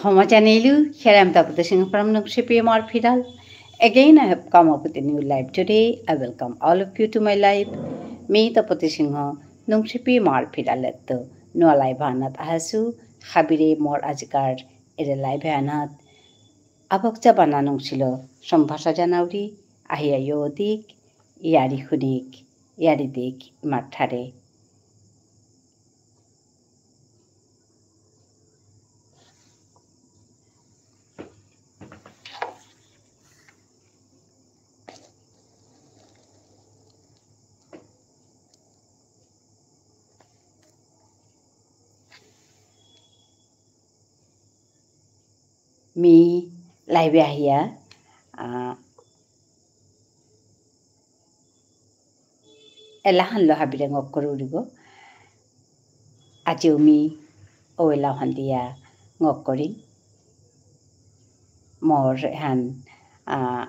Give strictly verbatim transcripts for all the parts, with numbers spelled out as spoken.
হমা জানেইলু, here I am Tapati Singha from Nungshipi Imar Phiral. Again, I have come up with a new live today. I welcome all of you to my live. মি তপতি সিংহ, নুংশিপি ইমার ফিরালেত্ত নুয়া live আনাত আহাসু, হাবিরে মোর আজিকার এরে live আনাত। আবক চা বানা নুংশিল, সম্ভাষা জানাউরি, আহিয়া ইয়ো দিক, ইয়ারি হুনিক, ইয়ারি দিক, ইমার ঠারে। মি live এ আহিয়া, আহ, এলাহানলো হাবিরে ঙক করুরিব। আজিও মি ও এলাহান দিয়া ঙক করিং। মোর এহান, আহ,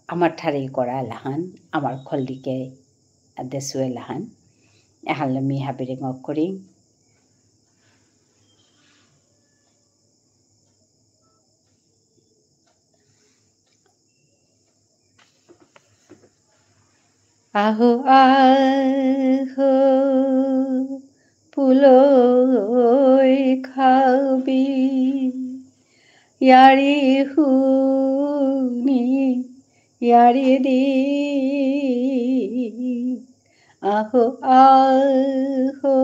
আমার ঠারে করা এলাহান, আমার খল্লিকে দেসু এলাহান। এহানলো মি হাবিরে ঙক করিং। আহো, আহো, পুলই খাবি, ইয়ারি হুনি, ইয়ারি দি। আহো, আহো,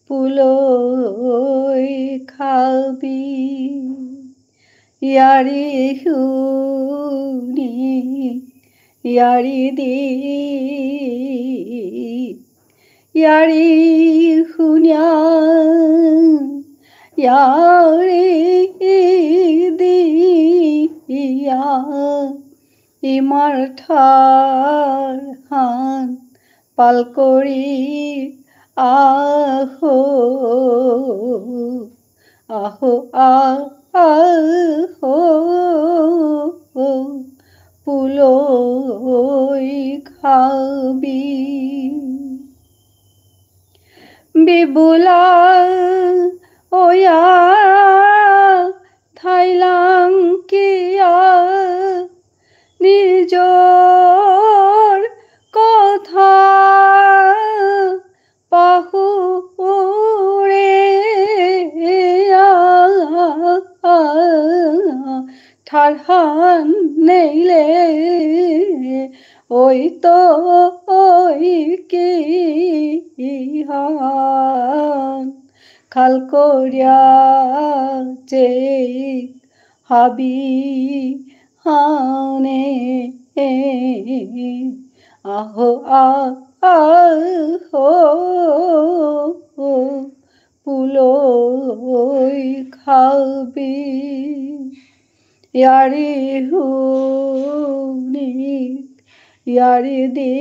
পুলই খাবি, ইয়ারি হুনি, ইয়ারি দি, ইয়ারি হুনিয়া, ইয়ারি দিয়া, ইমার ঠারহান পাল করি আহো, আহো, আ-, আহো, পুলই খাবি। বিবুলা ওয়া থাইলাং কিয়া নিজর কথা পাহুরিয়া ঠারহান নেইলে ওই তো ওই কিহান খাল করিয়া চেক হাবি হানে। আহো, আ-, আহো, পুলই খাবি। ইয়ারি হুনি, ইয়ারি দি,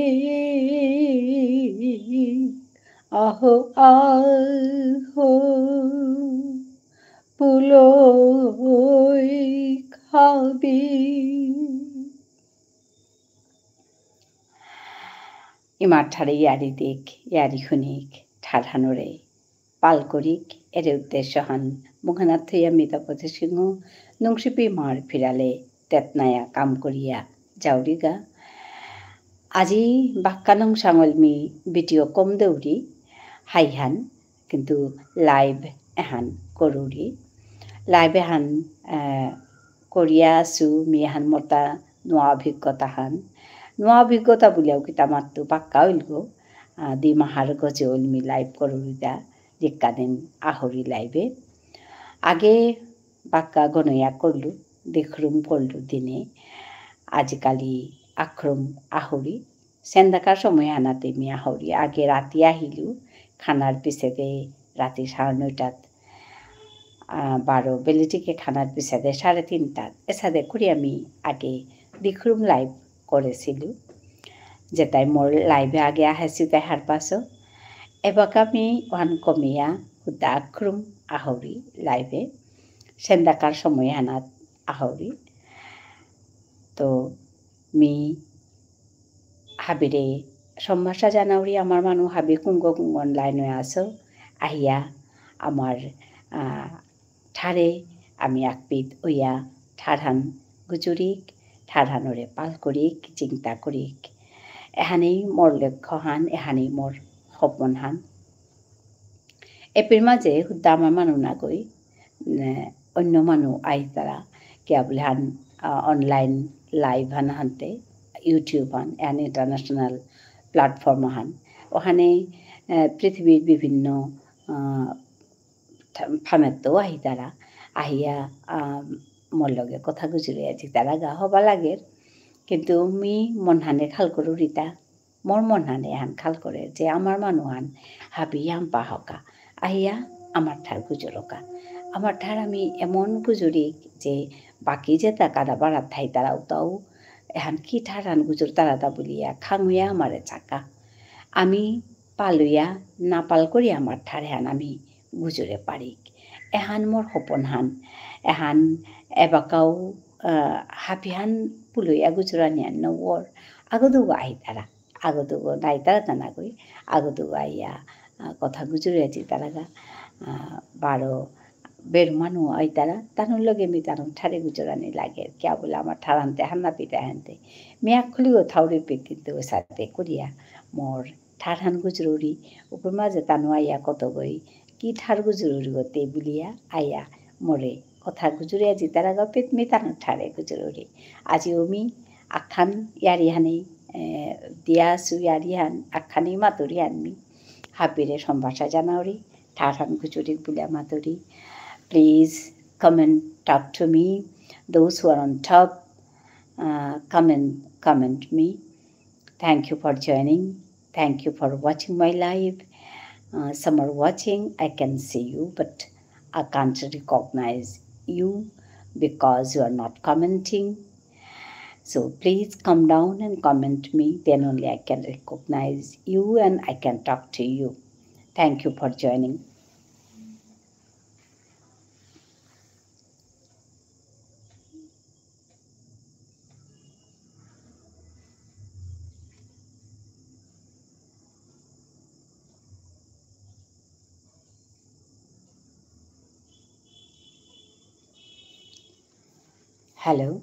আহো, আহো, পুলই খাবি। ইমার ঠারে ইয়ারি দিক, ইয়ারি হুনিক, ঠারহানরে পাল করিক, এরে উদ্দেশ্যহান মুখানাত থইয়া মি তপতি সিংহ, নুংশিপি ইমার ফিরালে তেতনায়া কাম করিয়া যাউরিগা। আজি বাক্কা নুংসাঙল মি video কম দেউরি, হাইহান, কিন্তু live এহান করুরি। Live এহান, আহ, করিয়া আসু, মি এহান মোরতা নুয়া অভিজ্ঞতাহান। নুয়া অভিজ্ঞতা বুলিয়াও কিতা মাত্তু বাক্কা অইলগো, আহ, দি মাহার গজে অইল মি live করুরিতা, দিক্কা দিন আহুরি live এ। আগে বাক্কা গনয়া করলু, দিখরুম করলু দিনে। আজিকালি আখরুম আহুরি। সেন্দাকার সময় আনাতে মি আহুরি। আগে রাতি আহিলু, খানার পিছেদে রাতি সাড়ে নয়টাত, আহ, বারো বেলিটিকে খানার পিছেদে সাড়ে তিনটাত। এসাদে করি আমি আগে দিখরুম live করেসিলু। যেতাই মোর live এ আগে আহেসি তাই হারপাসো। এবাকা মি ওহান কমিয়া হুদা আখরুম আহুরি live এ। সেন্দাকার সময় আনাত আহুরি। তো মি হাবিরে সম্ভাষা জানাউরি আমার মানু হাবি কুঙ্গ কুঙ্গন line এ আসো। আহিয়া আমার, আহ, ঠারে আমি আকপিত অয়া ঠারহান গুজুরিক, ঠারহানরে পাল করিক, চিন্তা করিক। এহানেই মোর লক্ষ্যহান, এহানেই মোর সপোনহান। এপির মাঝে হুদ্দা আমার মানু নাগই, এ, অন্য মানু আইতারা, কিয়া বুলে হান, আহ, online live হান হানতে, YouTube হান, এহান international platform হান। ওহানে, এ, পৃথিবীর বিভিন্ন, আহ, থা-, ফামেত্ত আহিতারা, আহিয়া, আহ, মোর লগে কথা গুজুরিয়া যিতারাগা হবা লাগের। কিন্তু মি মনহানে খাল করুরিতা, মোর মনহানে এহান খাল করে যে আমার মানুহান হাবি ইয়াম্পা হকা, আহিয়া আমার ঠার গুজুরকা। আমার ঠার আমি এমন গুজুরি যে বাকি যেতা কাদা বাড়া থাইতারা উতাও এহান কি ঠারহান গুজুরতারাতা বুলিয়া খাঙুয়া আমারে চাকা। আমি পালুয়া না পাল করি আমার ঠারহান আমি গুজুরে পারিক। এহান মোর সপোনহান, এহান এবাকাও, আহ, হাবিহান পুলুয়া গুজুরানিহান নগর, আগদুগো আহিতারা। আগদুগো নাইতারা তা নাগই, আগদুগো আইয়া, আহ, কথা গুজুরিয়া যিতারাগা, আহ, বারো বের মানু আইতারা, তানুর লগে মি তানুর ঠারে গুজুরানি লাগে, কিয়া বুলে আমার ঠারহানতে হান্না পিতা হানতে। মি আখুলিগো থাউরি পিত কিন্তু সাথে করিয়া মোর ঠারহান গুজুরুরি, উপর মাঝে তানু আইয়া কতগই, কি ঠার গুজুরুরি গতে বুলিয়া আইয়া মোরে কথা গুজুরিয়া যিতারাগা পিত মি তানু ঠারে গুজুরুরি। আজি মি আখান ইয়ারিহানি, এ, দিয়া আসু ইয়ারিহান, আখানি মাতুরিহান মি। হাবিরে সম্ভাষা জানাউরি, ঠারহান গুজুরি বুলিয়া Maturi. Please come and talk to me. Those who are on top, uh, come and comment me. Thank you for joining. Thank you for watching my live. Uh, some are watching, I can see you, but I can't recognize you because you are not commenting. So please come down and comment me, then only I can recognize you and I can talk to you. Thank you for joining. Hello.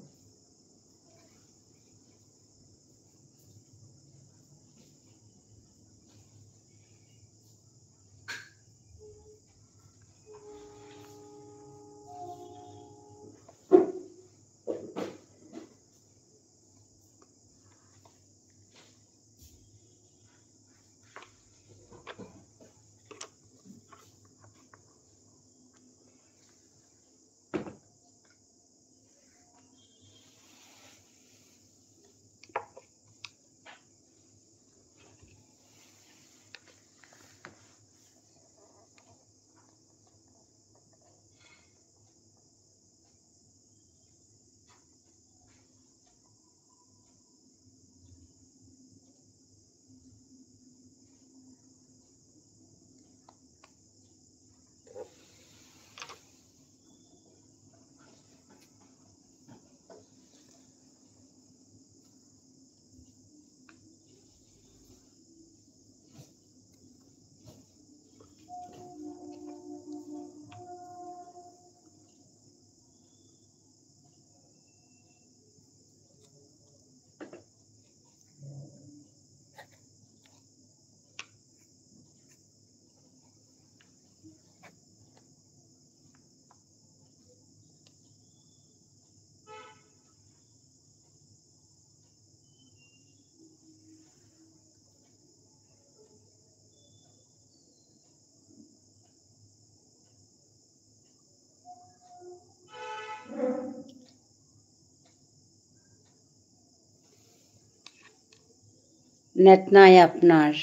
Net নাই আপনার?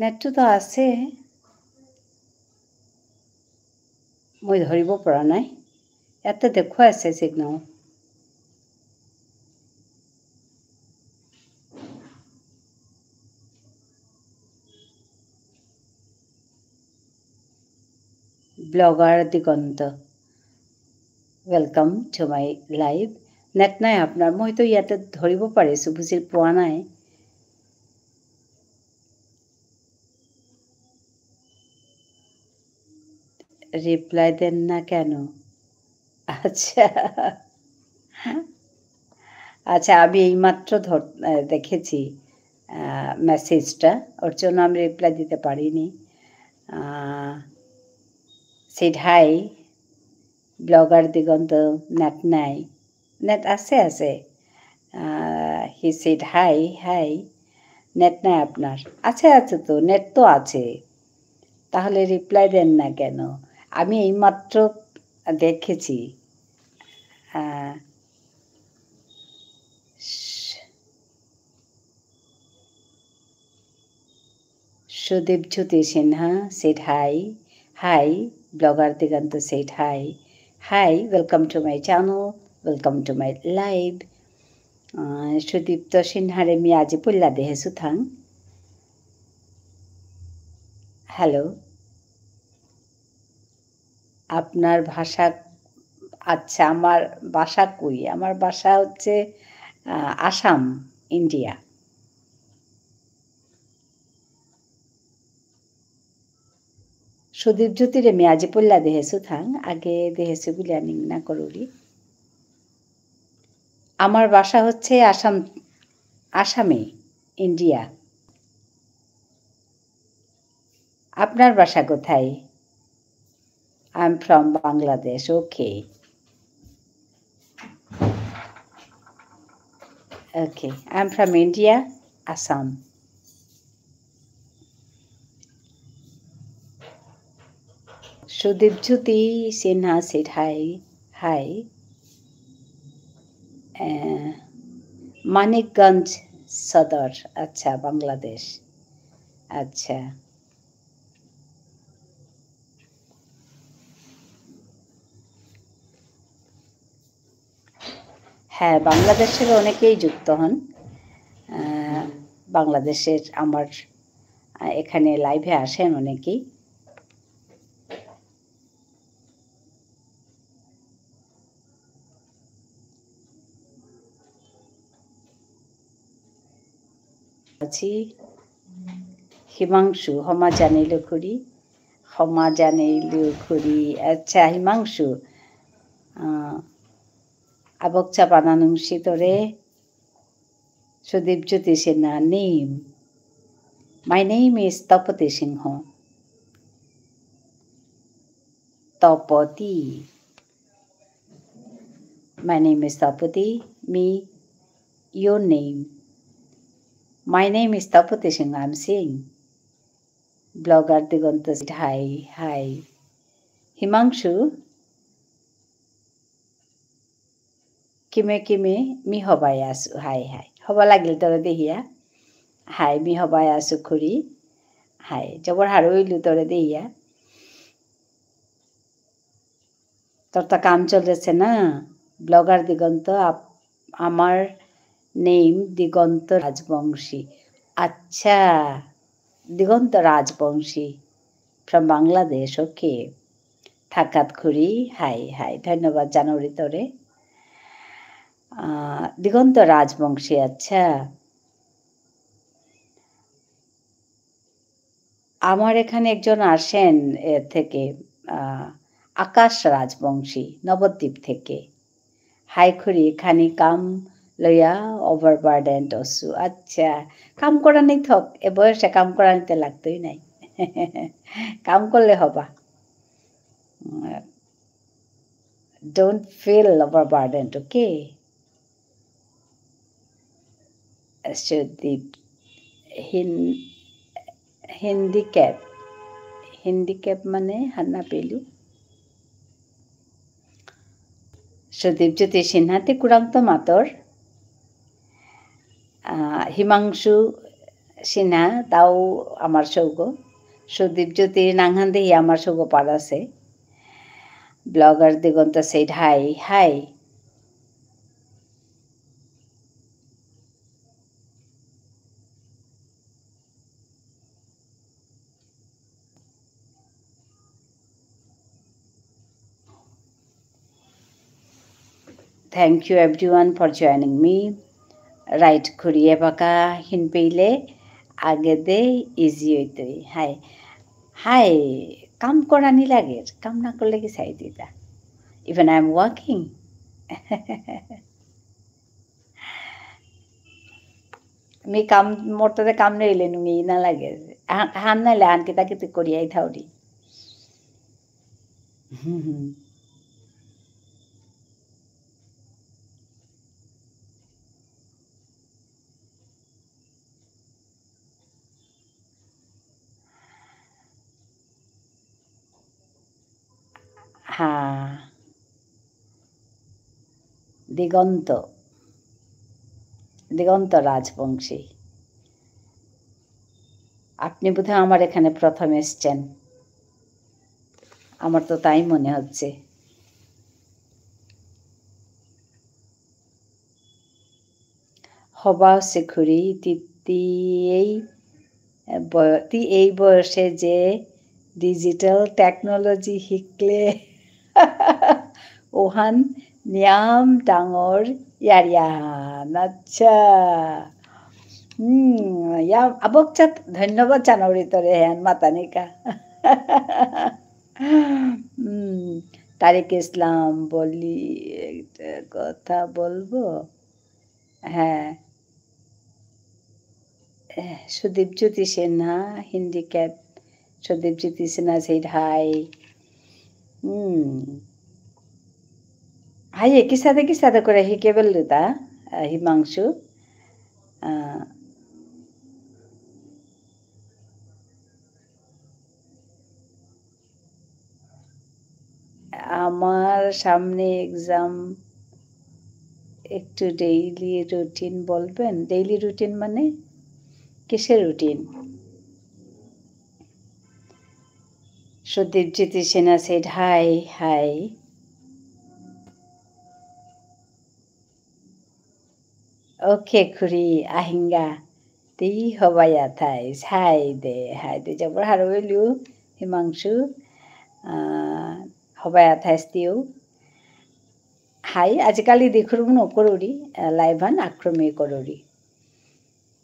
নেটটো তো আছে। মই ধৰিব পৰা নাই। ইয়াতে দেখুৱাই আছে signal. Blogger Diganta, welcome to my live. Net নাই আপোনাৰ? মইতো ইয়াতে ধৰিব পাৰিছোঁ, বুজি পোৱা নাই। রিপ্লাই দেন না কেন? আচ্ছা। আচ্ছা, আমি এইমাত্র ধর-, আহ, দেখেছি, আহ, মেসেজটা। ওর জন্য আমি রিপ্লাই দিতে পারিনি। আহ, said hi, ব্লগার দিগন্ত, নেট নাই। নেট আছে, আছে। আহ, he said hi, hi. Net নাই আপনার? আছে, আছে তো, নেট তো আছে। তাহলে রিপ্লাই দেন না কেন? আমি এইমাত্র দেখেছি। আহ, স-, Sudip Jyoti Sinha said hi. Hi, blogger Diganta said hi. Hi, welcome to my channel, welcome to my live. আহ, সুদীপ্ত সিনহারে মি আজি পল্লা দেহে সুথাং। হ্যালো। আপনার ভাষা, আচ্ছা, আমার বাসা কই? আমার বাসা হচ্ছে, আহ, আসাম, ইন্ডিয়া। সুদীপ জ্যোতিরে মি আজি পল্লা দেহেসু থাং, আগে দেহেসু গুলিয়া নিংনা করুরি। আমার বাসা হচ্ছে আসাম, আসামে, ইন্ডিয়া। আপনার বাসা কোথায়? I'm from Bangladesh. Okay. Okay. I'm from India, Assam. Sudip Jyoti Sinha said hi. Hi. আহ, মানিকগঞ্জ সদর। আচ্ছা, বাংলাদেশ। আচ্ছা। হ্যাঁ, বাংলাদেশের অনেকেই যুক্ত হন। আহ, বাংলাদেশের আমার, আহ, এখানে লাইভে আসেন অনেকেই। আছি হিমাংশু, হমা জানিল খুরি, হমা জানিল খুরি। আচ্ছা, হিমাংশু, আহ, আবক চা বানানুংসি তোরে, Sudip Jyoti Sinha name. My name is Tapati Singha. Tapati. My name is Tapati. Me, your name. My name is Tapati Singha, I'm saying. Blogger Diganta, hi, hi. Himanshu, কিমে কিমে মি হবাই আসু, hi, hi. হবা লাগিল তোরে দেহিয়া। Hi, মি হবাই আসু খুরি। Hi, জবর হারৌ ইলু তোরে দেহিয়া। তোর তো কাম চলেছে না? ব্লগার দিগন্ত, আপ-, আমার name দিগন্ত রাজবংশী। আচ্ছা, দিগন্ত রাজবংশী from বাংলাদেশ, okay. থাকাত খুরি, hi, hi. ধন্যবাদ জানাউরি তোরে। আহ, দিগন্ত রাজবংশী, আচ্ছা। আমার এখানে একজন আসেন এ থেকে, আহ, আকাশ রাজবংশী, নবদ্বীপ থেকে। Hi খুরি, খানি কাম লইয়া overburdened অসু। আচ্ছা, কাম করানি থক, এ বয়সে কাম করানিতে লাগতই নাই। কাম করলে হবা। উম, don't feel overburdened, okay? Sudip, হিন-, handicap। Handicap মানে হান্না পেলু। সুদীপ জ্যোতি সিনহা, তি কুরাংত মাতর। আহ, হিমাংশু সিনহা, তাও আমার সৌগ। সুদীপ জ্যোতির নাঙহান দেহি আমার সৌগ পারাসে। ব্লগার Diganta said hi, hi. Thank you everyone for joining me. Right, খুরি এবাকা হিন পেইলে আগে দে easy হইতই। Hi. Hi, কাম করানি লাগে, কাম না করলে কি সাই দিতা? Even I am working. মি কাম, মোর তাতে কাম নেইলে নুঙি না লাগে। হা-, হান নাইলে হান কিতা কিতি করিয়াই থাউরি। হ্যাঁ। দিগন্ত, দিগন্ত রাজবংশী। আপনি বোধহয় আমার এখানে প্রথম এসছেন। আমার তো তাই মনে হচ্ছে। হবা শিখুরি, তি-, তি এই ব-, তি এই বয়সে যে digital technology শিকলে, ওহান নিয়াম ডাঙর য়ারিয়ান। আচ্ছা। হুম, ইয়া, আবকচাত ধন্যবাদ জানাউরি তোরে হেন মাতানিকা। হুম, তারিক ইসলাম বলি, একটা কথা বলবো? হ্যাঁ। এহ, সুদীপ জ্যোতি সিনহা, handicap। Sudip Jyoti Sinha said hi. হুম। হাই, কিসাদে কিসাদে করে হিকে বেললুতা, আহ, হিমাংশু। আহ, আমার সামনে exam, একটু daily routine বলবেন? Daily routine মানে? কিসের routine? Sudip Jyoti Sinha said hi, hi. Okay, খুড়ি, আহিঙ্গা। তি হবায়া থাইস, হাই দে, হাই দে, জবর হারৌ ইলু, হিমাংশু, আহ, হবায়া থাইস তিউ। হাই, আজিকালি দেখুরুম নকরুরি, আহ, live হান আক্রমে করুরি।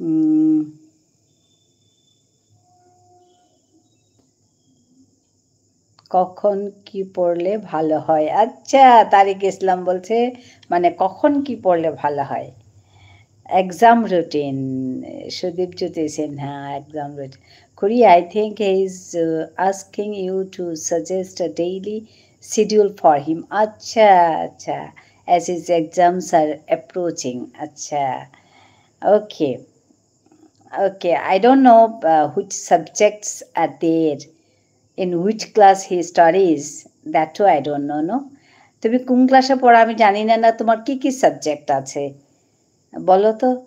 উম, কখন কি পড়লে ভালো হয়? আচ্ছা, তারিক ইসলাম বলছে, মানে, কখন কি পড়লে ভালো হয়? Exam routine, Sudip Jyoti Sinha, exam routine. খুড়ি, I think he is, uh, asking you to suggest a daily schedule for him. আচ্ছা, আচ্ছা, as his exams are approaching. আচ্ছা, okay. Okay, I don't know, uh, which subjects are there, in which class he studies, that too I don't know, no? তুমি কোন ক্লাসে পড়ো আমি জানি না, না তোমার কি কি subject আছে? বলো তো।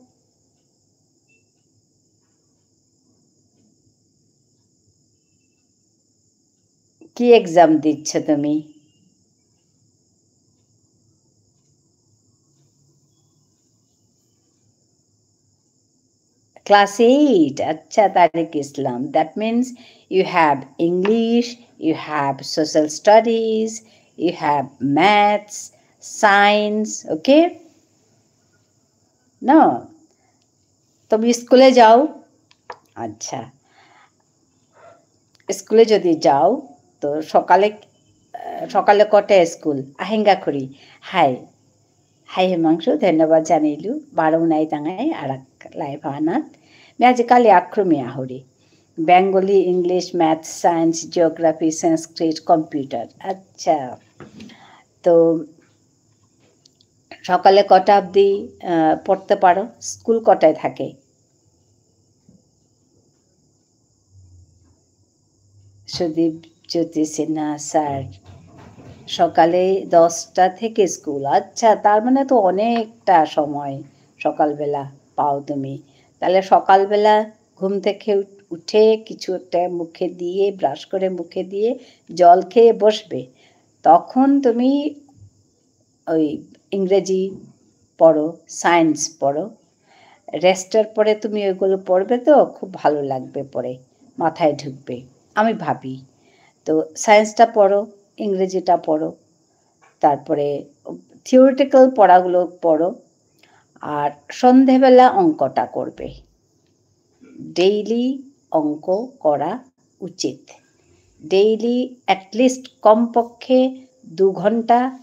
কি exam দিচ্ছ তুমি? Class eight, আচ্ছা, তারিক ইসলাম। That means you have English, you have social studies, you have maths, science, okay? না? তুমি স্কুলে যাও? আচ্ছা। স্কুলে যদি যাও, তো সকালে, আহ, সকালে কটায় স্কুল? আহিঙ্গা খুড়ি। হাই। হাই হিমাংশু, ধন্যবাদ জানাইলু। বারো নাই তাঙাই আরাক live আনাত। মি আজিকালি আক্রমে আহুরি। Bengali, English, Maths, Science, Geography, Sanskrit, Computer। আচ্ছা। তো সকালে কটা অবধি, আহ, পড়তে পারো? স্কুল কটায় থাকে? সুদীপ জ্যোতি সিনহা স্যার, সকালে দশটা থেকে স্কুল। আচ্ছা, তার মানে তো অনেকটা সময় সকালবেলা পাও তুমি। তাহলে সকালবেলা ঘুম থেকে উঠ-, উঠে কিছু একটা মুখে দিয়ে, ব্রাশ করে মুখে দিয়ে জল খেয়ে বসবে। তখন তুমি ওই ইংরেজি পড়ো, সায়েন্স পড়ো। রেস্টের পরে তুমি ওইগুলো পড়বে তো, খুব ভালো লাগবে পড়ে, মাথায় ঢুকবে, আমি ভাবি। তো সায়েন্সটা পড়ো, ইংরেজিটা পড়ো, তারপরে থিওরিটিক্যাল পড়াগুলো পড়ো, আর সন্ধেবেলা অঙ্কটা করবে। ডেইলি অঙ্ক করা উচিত। ডেইলি অ্যাটলিস্ট কমপক্ষে দু ঘন্টা,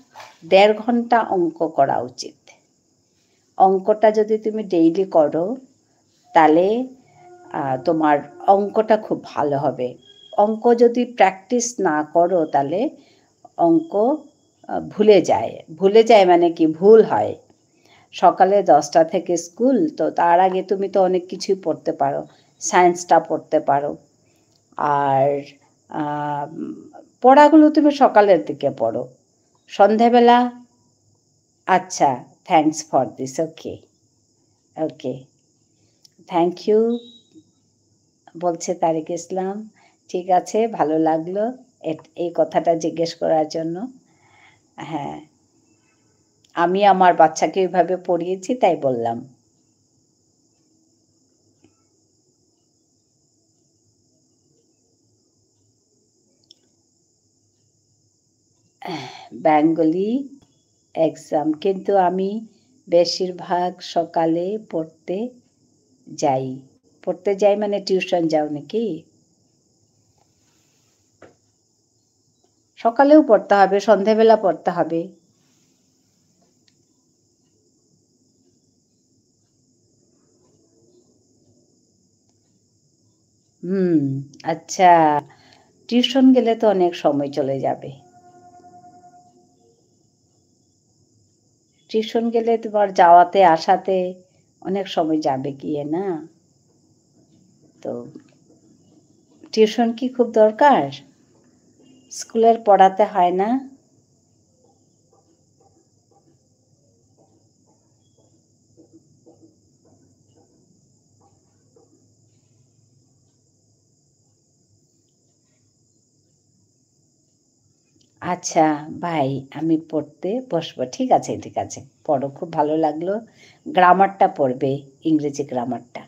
দেড় ঘন্টা অঙ্ক করা উচিত। অঙ্কটা যদি তুমি ডেইলি করো, তাহলে, আহ, তোমার অঙ্কটা খুব ভালো হবে। অঙ্ক যদি প্র্যাকটিস না করো, তাহলে অঙ্ক, আহ, ভুলে যায়। ভুলে যায় মানে কি, ভুল হয়। সকালে দশটা থেকে স্কুল, তো তার আগে তুমি তো অনেক কিছুই পড়তে পারো, সায়েন্সটা পড়তে পারো। আর, আহ, পড়াগুলো তুমি সকালের দিকে পড়ো। সন্ধেবেলা, আচ্ছা, thanks for this, okay, okay, thank you, বলছে তারিক ইসলাম। ঠিক আছে, ভালো লাগলো এট-, এই কথাটা জিজ্ঞেস করার জন্য। হ্যাঁ, আমি আমার বাচ্চাকে ওইভাবে পড়িয়েছি, তাই বললাম। বেঙ্গলি এক্সাম, কিন্তু আমি বেশিরভাগ সকালে পড়তে যাই। পড়তে যাই মানে টিউশন যাও নাকি? সকালেও পড়তে হবে, সন্ধেবেলা পড়তে হবে। হুম, আচ্ছা। টিউশন গেলে তো অনেক সময় চলে যাবে। টিউশন গেলে তোমার যাওয়াতে আসাতে অনেক সময় যাবে গিয়ে, না? তো টিউশন কি খুব দরকার? স্কুলের পড়াতে হয় না? আচ্ছা ভাই, আমি পড়তে বসবো। ঠিক আছে, ঠিক আছে, পড়ো, খুব ভালো লাগলো। গ্রামারটা পড়বে, ইংরেজি গ্রামারটা।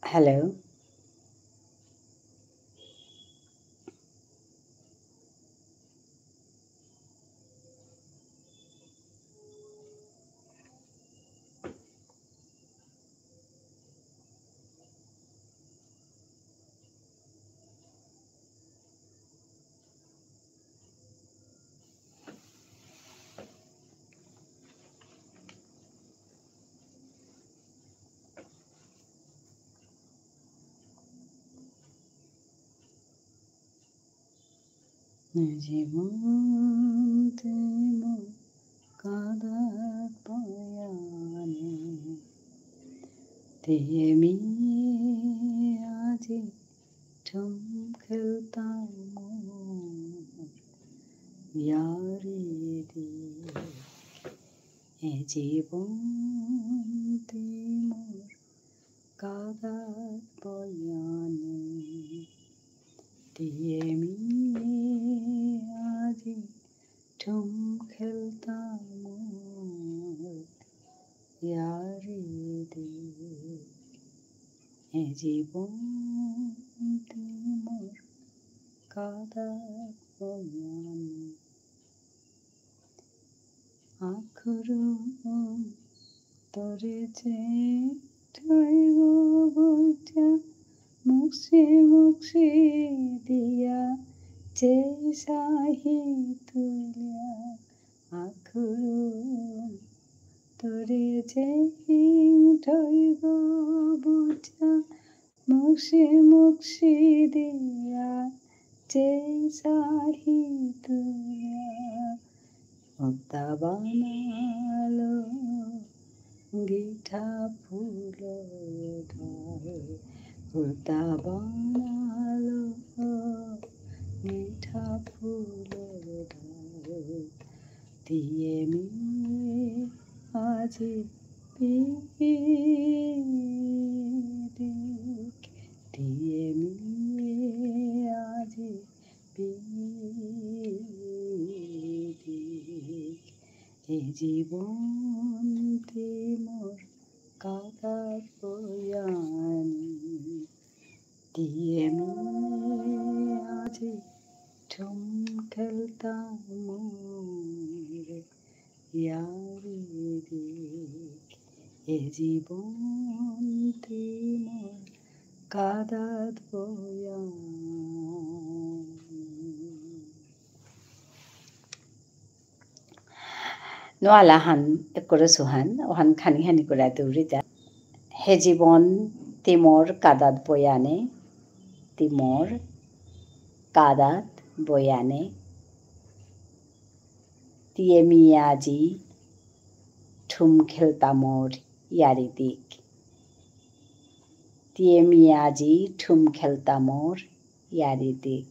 হ্যালো। জীবন তি মোর কাদাত পয়ানে, তি মি আজি ঠুম খেলতাঙ মোর য়ারি দি। এ জীবন তি মোর কাদাত পয়ানে, তি মি আজি ঠুম খেলতাঙ মোর য়ারি দি। এ জীবন তি মোর কাদাত পয়ানে। আখরু তরে যে ঠইব বুঝা, মুকসি মুকসি দিয়া যে সাহি তুলিয়া। আখরু তরে যে ঠইব বুঝা, মুকসি মুকসি দিয়া যে সাহি তুলিয়া। উতা বানালো গিঠা ফুল ডাল, উতা বানালো গিঠা ফুল ডাল। তি মি আজি পিদিক, তি মি আজি পিদিক। এ জীবন তি মোর কাদাত বয়ানি, তি এমি আজি ঠুম খেলতা মোর য়ারি দিক। এ জীবন তি মোর কাদাত বয়ানি। নুয়ালাহান একরে সুহান, ওহান খানি খানি করে দৌড়িতা। হে জীবন তি মোর কাদাত বয়ানে, তি মোর কাদাত বয়ানে। তি এমি আজি ঠুম খেলতা মোর য়ারি দিক। তি এমি আজি ঠুম খেলতা মোর য়ারি দিক।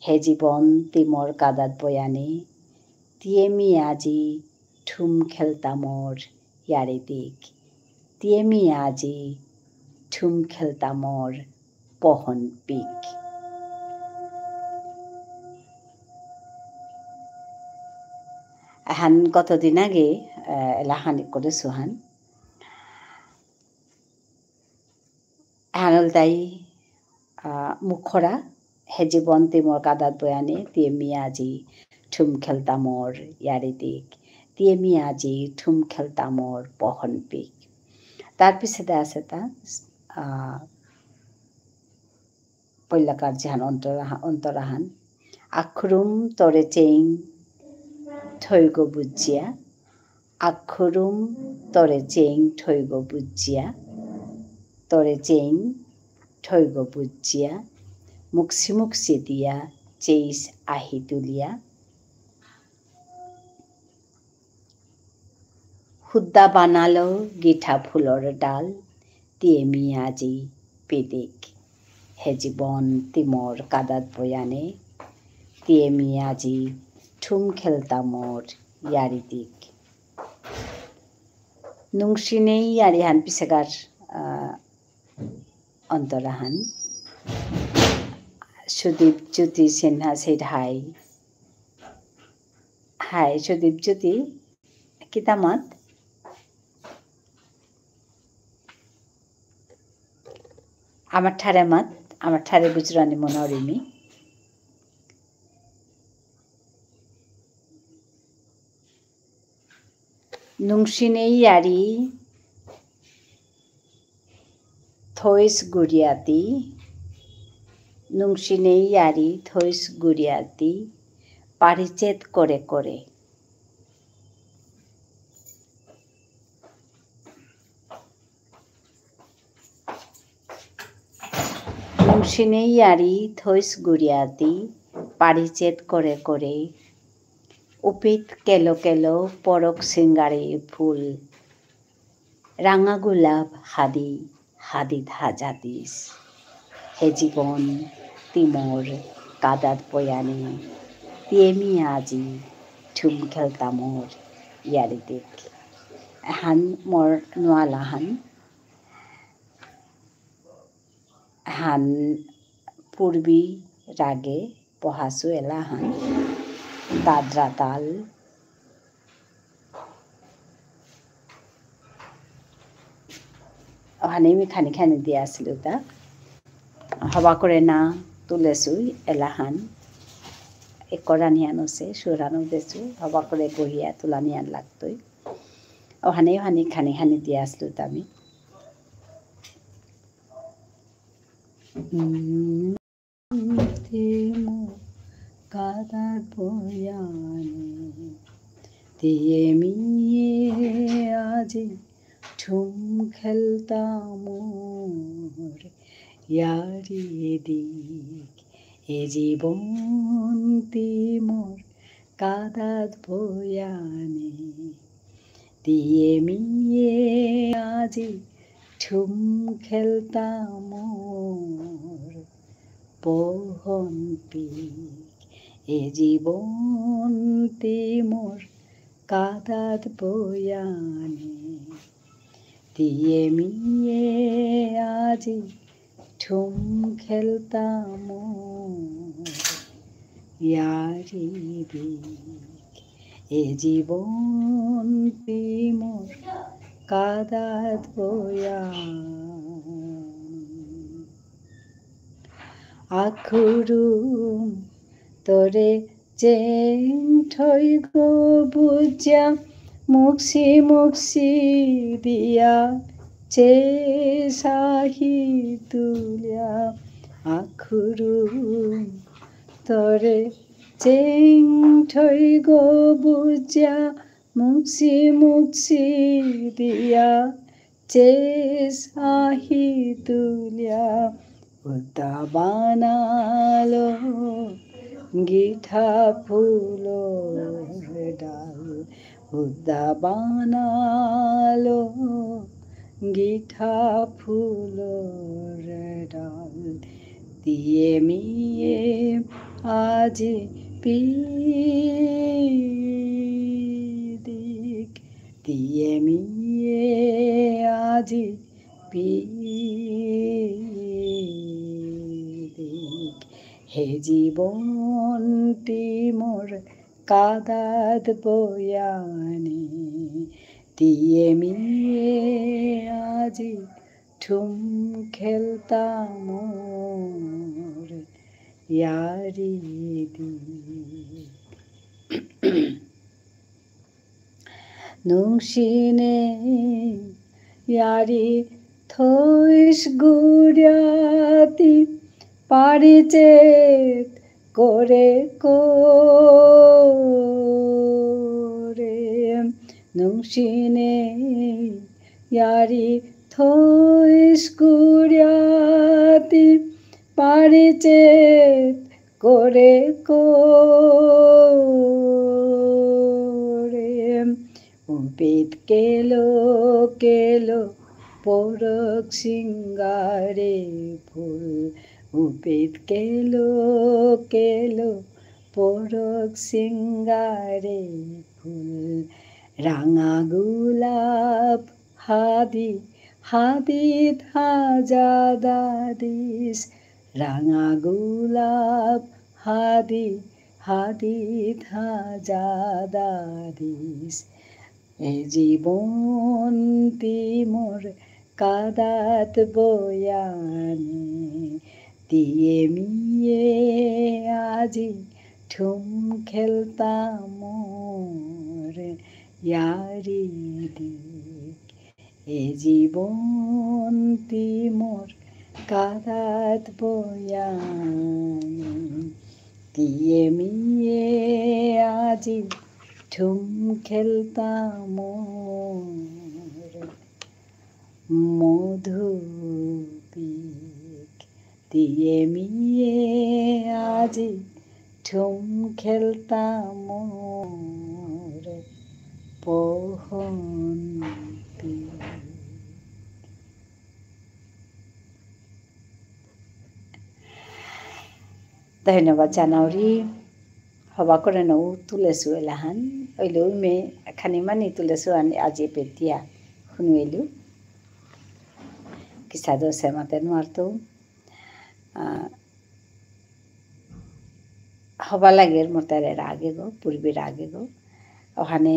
হে জীবন তি মোর কাদাত বয়ানে, তি এমি আজি ঠুম খেলতা মোর য়ারি দিক। তি এমি আজি ঠুম খেলতা মোর পহন পিক। এহান কতদিন আগে, আহ, এলাহান করে সুহান। এহান ইলতাই, আহ, মুখরা, হে জীবন তি মোর কাদাত বয়ানে, তি এমি আজি ঠুম খেলতা মোর য়ারি দিক। তি এমি আজি ঠুম খেলতা মোর পহন পিক। তার পিছেদে আসেতা, আহ, পৈলাকার যেহান অন্তরাহা-, অন্তরাহান। আখরুম তরে চেইং থৈগ বুজিয়া, আখরুম তরে চেইং থৈগ বুজিয়া, তরে চেইং থৈগ বুজিয়া, মুকসি মুকসি দিয়া চেইস আহি তুলিয়া। হুদ্দা বানালো গিঠা ফুলর ডাল, তি এমি আজি পিদিক। হে জীবন তি মোর কাদাত বয়ানে, তি এমি আজি ঠুম খেলতা মোর য়ারি দিক। নুংসিনেই য়ারিহান পিছেকার, আহ, অন্তরাহান। সুদীপ Jyoti Sinha said hi. Hi, Sudip জ্যোতি, কিতা মাত? আমার ঠারে মাত, আমার ঠারে গুজরানি মনারিমি। নুংসিনেই য়ারি থইস গুরিয়াতি, নুংসিনেই য়ারি থইস গুরিয়াতি, পারিচেত করে করে। নুংসিনেই য়ারি থইস গুরিয়াতি, পারিচেত করে করে। উপিত কেলো কেলো পরক সিঙ্গারি ফুল। রাঙা গোলাপ হাদি, হাদিত হাজাতিস। হে জীবন, তি মোর কাদাত বয়ানে, তি এমি আজি ঠুম খেলতা মোর য়ারি দিক। এহান মোর নুয়ালাহান। হান পূর্বী রাগে পহাসু এলাহান। দাদরা তাল। ওহানে মি খানি খানি দিয়া আসিলু তা। হবা করে না তুলেসু এলাহান। একরানিয়ান আসে, সুরানো দেসু, হবা করে বহিয়া তুলানিয়ান লাগতই। ওহানে, ওহানে খানি খানি দিয়া আসিলু তা মি। উম, তি মোর কাদাত বয়ানে, তি এমিয়ে আজি ঠুম খেলতা মোর য়ারি দিক। এ জীবন তি মোর কাদাত বয়ানে, তি এমিয়ে আজি ঠুম খেলতা মোর পহন পিক। এ জীবন তি মোর কাদাত বয়ানে, তি এমিয়ে আজি ঠুম খেলতা মোর য়ারি দিক। এ জীবন তি মোর কাদাত বয়া। আখুরুম তরে চেং থইগ বুজিয়া, মুকসি মুকসি দিয়া, চে সাহি তুলিয়া। আখুরুম তরে চেং থইগ বুজিয়া, মুকসি মুকসি দিয়া, চে সাহি তুলিয়া। উদ্দা বানালো গিঠা ফুলর ডাল, উদ্দা বানালো গিঠা ফুলর ডাল। তিয়ে মিয়ে আজি পিদিক, তিয়ে মিয়ে আজি পিদিক। হে জীবন তি মোর কাদাত বয়ানি, তিয়ে মিয়ে আজি ঠুম খেলতা মোর য়ারি দিক। নুংসিনে য়ারি থইস গুরিয়াতি, পারিচেত করে করে। নুংসিনে য়ারি থইস গুরিয়াতি, পারিচেত করে করে। উপিত কেলো কেলো পরক সিঙ্গারে ফুল, উপিত কেলো কেলো পরক সিঙ্গারে ফুল। রাঙা গোলাপ হাদি হাদি থাজা দাদিস, রাঙা গোলাপ হাদি হাদি থাজা দাদিস। এ জীবন তি মোর কাদাত বয়ানি, তিয়ে মিয়ে আজি ঠুম খেলতা মোর য়ারি দিক। এ জীবন তি মোর কাদাত বয়ানি, তিয়ে মিয়ে আজি ঠুম খেলতা মোর মধুপিক। তিয়ে মিয়ে আজি ঠুম খেলতা মোর পহন পিক। ধন্যবাদ জানাউরি। হবা করে নৌ তুলেসু এলাহান। ওইলে উইমে খানি মানি তুলেসু আন আজি পেতিয়া হুনুয়েলু। কিসা দোষে মাতে নুয়ারতু। আহ, হবা লাগের মোর তারে রাগে গো, পূর্বী রাগে গো। ওখানে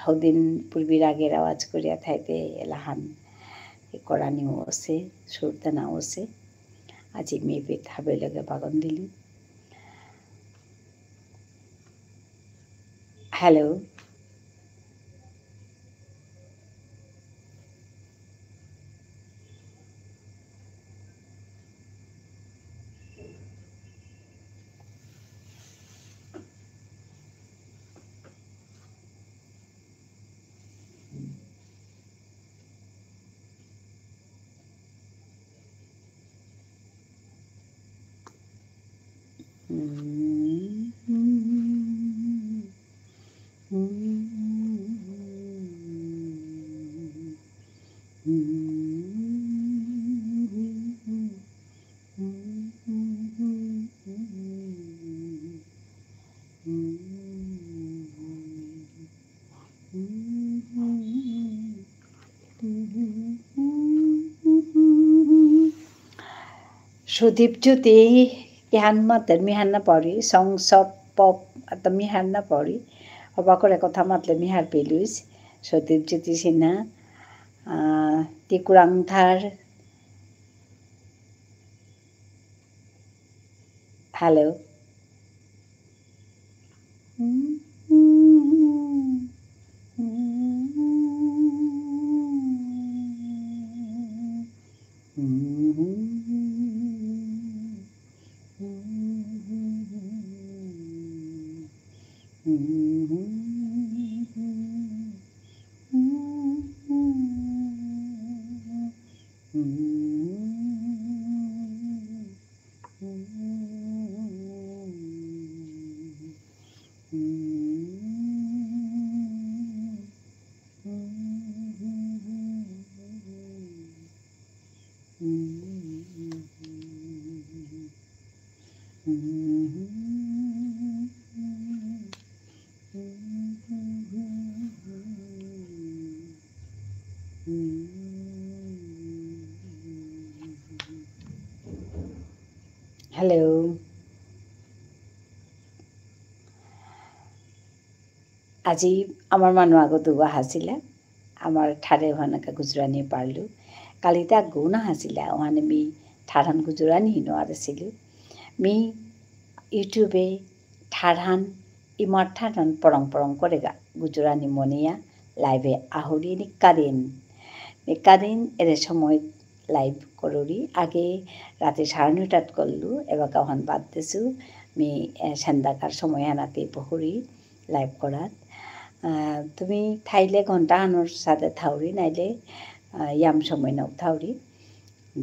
হদিন পূর্বী রাগের আওয়াজ করিয়া থাইতে এলাহান করানিও আছে, সুরতানাও আছে। আজি মেপে থাবে লগে বাগন দিলি। Hello. সুদীপ জ্যোতি, কিহান মাতের মিহান না পারি, সংসপ পপ, আত মিহান না পারি। হবা করে কথা মাতলে মি হারপেইলুইস, সদীপ জ্যোতি সিনহা, আহ, তি কুরাং থার। Hello. Hello. আজি আমার মানু আগত উবা হাসিলা, আমার ঠারে ওহানাকা গুজরানি পারলু। কালিতা গুনা হাসিলা, ওহানে মি ঠারহান গুজরানি হিনো আরেসিলু। মি YouTube-এ ঠারহান, ইমার ঠারহান পরং পরং করেগা গুজরানি মনিয়া live-এ আহুরি নিকাদিন। নিকাদিন এরে সময় live করুরি। আগে রাতে সাড়ে নয়টাত করলু, এবাকা ওহান বাদ দেসু। মি, এ, সন্ধ্যাকার সময় আনাতে বহুরি live করাত। আহ, তুমি থাইলে ঘন্টা আনোর সাথে থাউরি, নাইলে, আহ, ইয়াম সময় নাও থাউরি।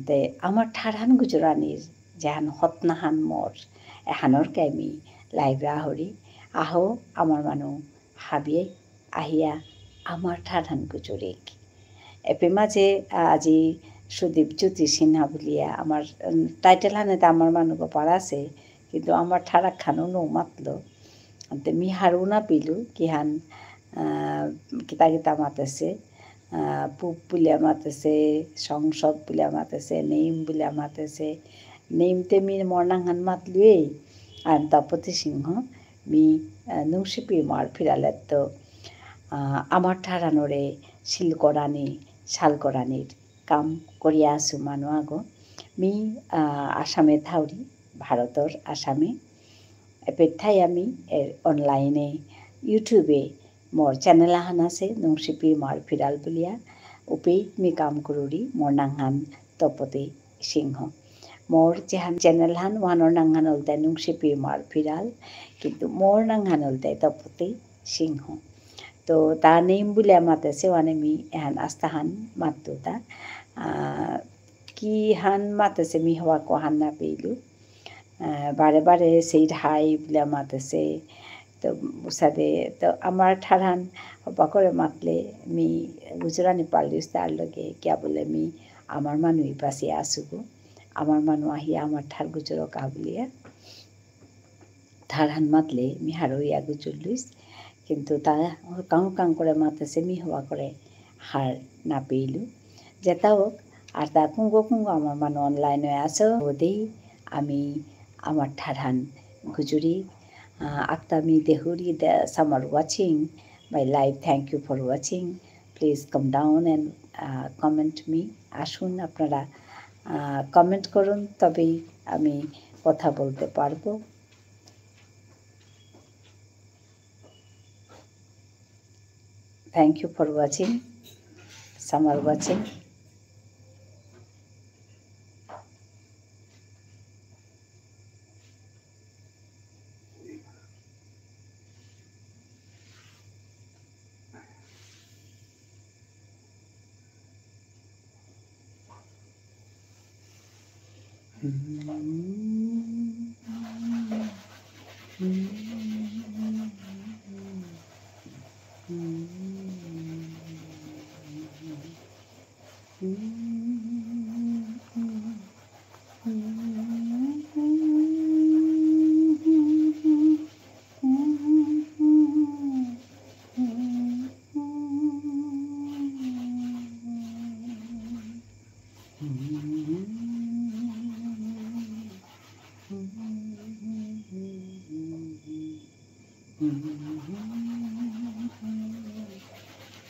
তে আমার ঠারহান গুজরানির যেহান হতনাহান মোর, এহানর কে আমি live আহরি। আহো আমার মানু হাবিয়ে আহিয়া আমার ঠারহান গুজুরিক। এপে মাঝে, আ, আজি সুদীপ জ্যোতি সিনহা বুলিয়া আমার, উম, title হানে তা আমার মানু গোপাল আছে, কিন্তু আমার ঠারাক খানো নো মাতলো। আনতে মি হারু না পিলু, কিহান, আ, কিতা কিতা মাতেছে, আ, পুপ বুলিয়া মাতেছে, সংসদ বুলিয়া মাতেছে, নেইম বুলিয়া মাতেছে। নেইম তে মি মোর নাঙহান মাতলুয়েই, I am তপতি সিংহ। মি, আহ, নুংশিপি ইমার ফিরালেত্ত, আহ, আমার ঠারহানরে সিল করানি, সাল করানির কাম করিয়া আসু মানু আগো। মি, আহ, আসামে থাউরি, ভারতর আসামে। এপেথাই আমি এর online-এ, YouTube-এ মোর channel আহান আছে, নুংশিপি ইমার ফিরাল বুলিয়া। উপেই মি কাম করুরি, মোর নাঙহান তপতি সিংহ। মোর যেহান channel হান, ওহানর নাঙহান ইলতাই নুংশিপি ইমার ফিরাল, কিন্তু মোর নাঙহান ইলতাই তপতি সিংহ। তো তা নেইম বুলিয়া মাতেছে, ওহানে মি এহান আস্তাহান মাতুতা। আহ, কিহান মাতেছে মি হবা কোহান না পেইলু। আহ, বারে বারে সেই হাই বুলিয়া মাতেছে। তো উসাদে, তো আমার ঠারহান হবা করে মাতলে মি গুজরানি পারলুইস তার লগে, কিয়া বুলে মি আমার মানু ইপাসে আসুগো, আমার মানু আহি আমার ঠার গুজরকা বুলিয়া। ঠারহান মাতলে মি হারৌ ইয়া গুজুরলুইস, কিন্তু তা হুরকাং হুরকাং করে মাতেছে মি হবা করে হার না পেইলু। যেতা হোক, আর তা কুঙগ কুঙগ আমার মানু online-এ আসো, ওদেই আমি আমার ঠারহান গুজুরি, আহ, আক্তা মি দেহুরি the, some are watching my live, thank you for watching, please come down and, ah, comment me, আসুন আপনারা, আহ, comment করুন, তবেই আমি কথা বলতে পারবো। Thank you for watching. Some are watching.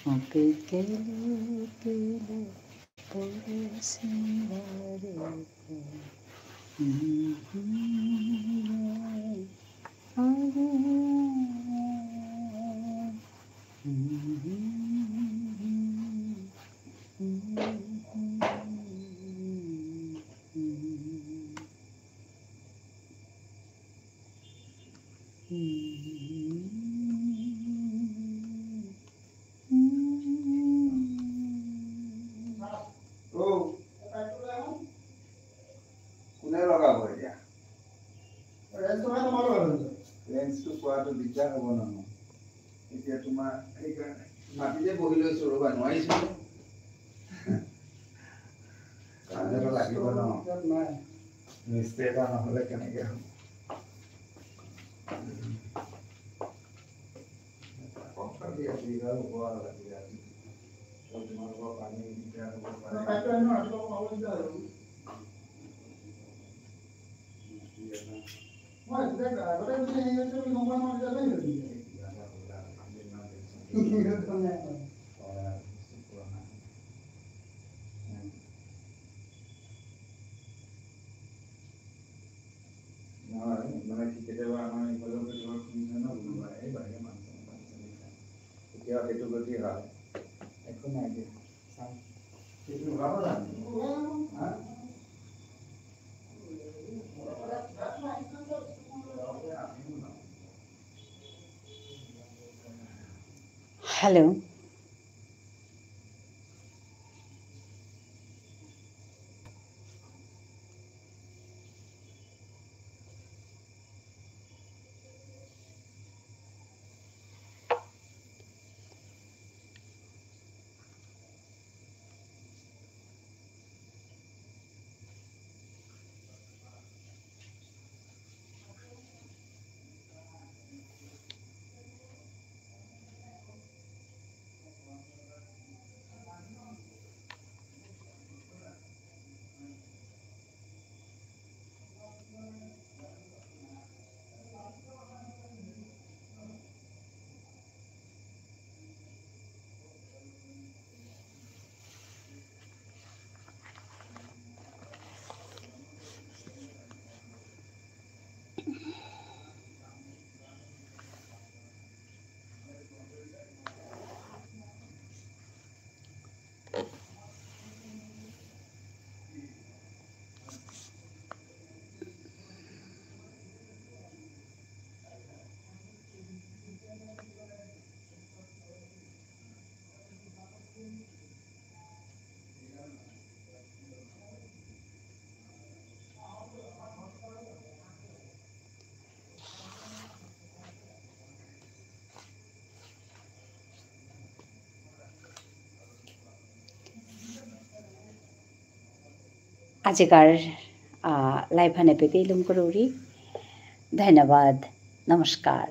ওকে কেলে কেলে তোরে সিঙ্গারে। ও, কোনে লগাব এতিয়া? লেন্সটো মানে তোমালোকৰ লেন্স। লেন্সটো পোৱাটো দিগদাৰ হ'ব নহয়। এতিয়া তোমাৰ সেইকাৰণে মাটিতে বহি লৈছো ৰ'বা, নোৱাৰিছো। কাম এটা লাগিব ন। ইয়াত নাই। মিস্ত্ৰী এটা নহ'লে কেনেকে হ'ব? নহয়, মানে কি কেতিয়াবা আমাৰ ইফালেও কেতিয়াবা শুনিছে ন, কোনোবা এই বাহিৰৰ মানুহ, মানুহ, মানুহ, এতিয়া সেইটো গতি হয়, একো নাই দিয়া, চাম। সেইটো ওলাব জানো? হা? Hello. আজিকার, আহ, live হান এপেইতে লম করুরি। ধন্যবাদ। নমস্কার।